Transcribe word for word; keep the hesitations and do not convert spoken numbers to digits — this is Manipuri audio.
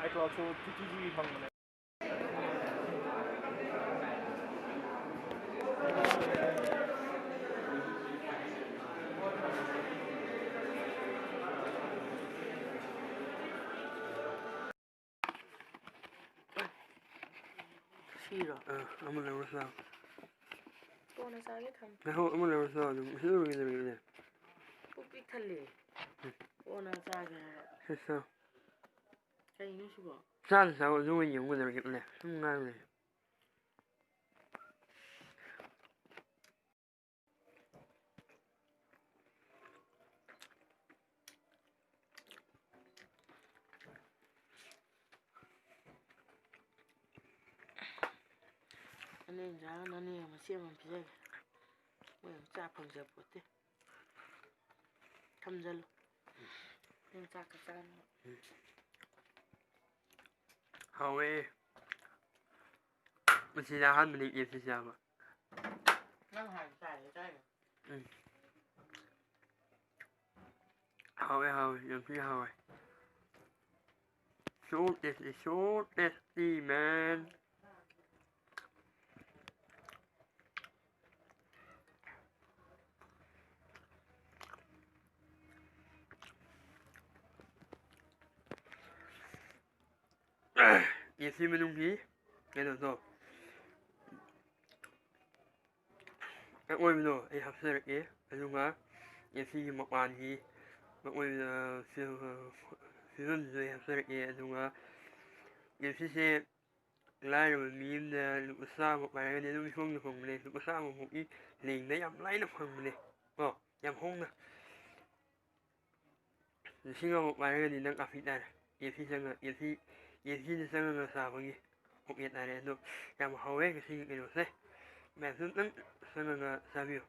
ꯑꯩ ꯊꯕꯛꯁꯨ fifty GB ꯐꯪꯕꯅꯦ꯫ ꯁꯤꯔꯣ? ꯑꯥ, ꯑꯃ ꯂꯧꯔꯁꯤ ꯂꯥꯎ꯫ ꯀꯣꯟꯅ ꯆꯥꯒꯦ ꯊꯝꯃꯨ꯫ ꯉꯥꯏꯈꯣ, ꯑꯃ ꯂꯧꯔꯁꯤ ꯂꯥꯎ ꯑꯗꯨꯝ꯫ ꯁꯤ ꯂꯣꯏꯒꯗꯧꯔꯦ꯫ ꯄꯨꯛ ꯄꯤꯛ ꯊꯜꯂꯦ꯫ ꯎꯝ꯫ ꯀꯣꯟꯅ ꯆꯥꯒꯦ ꯍꯥꯏꯔꯒ꯫ ꯁꯤ ꯆꯥꯎ꯫ ꯀꯩꯅꯣ ꯁꯤꯕꯣ? ꯆꯥꯗ ꯆꯥꯎ, ꯑꯗꯨꯒ ꯌꯦꯡꯉꯨ ꯀꯩꯗꯧꯔꯒꯦ? ꯁꯨꯝ ꯉꯥꯡ ꯂꯩ꯫ ꯑꯅꯦ ꯏꯟꯖꯥꯡ ꯅꯅꯦ ꯃꯆꯦ ꯑꯃ ꯄꯤꯖꯒꯦ꯫ ꯃꯣꯏ ꯑꯃ ꯆꯥ ꯐꯪꯖꯄꯣꯠꯇꯦ꯫ ꯊꯝꯖꯜꯂꯨ꯫ ꯅꯪ ꯆꯥꯛꯀ ꯆꯥꯅꯕ꯫ ꯍꯥꯎꯋꯦ꯫ ꯄꯨꯟꯁꯤꯗ ꯑꯍꯥꯟꯕꯅꯤ ꯀꯦ ꯑꯦꯐ ꯁꯤ ꯆꯥꯕ꯫ ꯅꯪ ꯍꯥꯟꯅ ꯆꯥꯏꯌꯦ, ꯆꯥꯏꯌꯦ꯫ ꯎꯝ꯫ ꯍꯥꯎꯋꯦ, ꯍꯥꯎꯋꯦ, ꯌꯥꯝ ꯊꯤ ꯍꯥꯎꯋꯦ꯫ So tasty, so tasty, man. ꯀꯦ ꯑꯦꯐ ꯁꯤ ꯃꯅꯨꯡꯒꯤ ꯀꯩꯅꯣꯗꯣ, ꯑꯀꯣꯏꯕꯗꯣ ꯑꯩ ꯍꯥꯞꯆꯔꯛꯀꯦ, ꯑꯗꯨꯒ ꯀꯦ ꯑꯦꯐ ꯁꯤꯒꯤ ꯃꯄꯥꯟꯒꯤ ꯑꯀꯣꯏꯕꯗ ꯐꯤ-, ꯐꯤꯕꯝꯗꯨꯁꯨ ꯑꯩ ꯍꯥꯞꯆꯔꯛꯀꯦ, ꯑꯗꯨꯒ ꯀꯦ ꯑꯦꯐ ꯁꯤꯁꯦ ꯂꯥꯏꯔꯕ ꯃꯤ ꯑꯃꯅ ꯂꯨꯄꯥ ꯆꯥꯝꯃ ꯄꯥꯏꯔꯒꯗꯤ ꯑꯗꯨꯝ ꯏꯍꯣꯡꯗ ꯍꯣꯡꯕꯅꯦ, ꯂꯨꯄꯥ ꯆꯥꯝꯃ ꯐꯥꯎꯒꯤ ꯂꯦꯡꯗ ꯌꯥꯝ ꯂꯥꯏꯅ ꯐꯪꯕꯅꯦ ꯀꯣ, ꯌꯥꯝ ꯍꯣꯡꯅ꯫ ꯂꯤꯁꯤꯡ ꯑꯃꯃꯨꯛ ꯄꯥꯏꯔꯒꯗꯤ ꯅꯪ ꯀꯥꯐꯤ ꯇꯥꯔꯦ꯫ ꯀꯦ ꯑꯦꯐ ꯁꯤ ꯆꯪꯉ-, ꯀꯦ ꯑꯦꯐ ꯁꯤ, ꯀꯦ ꯑꯦꯐ ꯁꯤꯗ ꯆꯪꯉꯒ ꯆꯥꯕꯒꯤ ꯍꯣꯡꯉꯦ ꯇꯥꯔꯦ꯫ ꯑꯗꯣ ꯌꯥꯝ ꯍꯥꯎꯋꯦ ꯉꯁꯤꯒꯤ ꯀꯩꯅꯣꯁꯦ꯫ ꯃꯌꯥꯝꯁꯨ ꯑꯝꯇꯪ ꯆꯪꯉꯒ ꯆꯥꯕꯤꯌꯨ꯫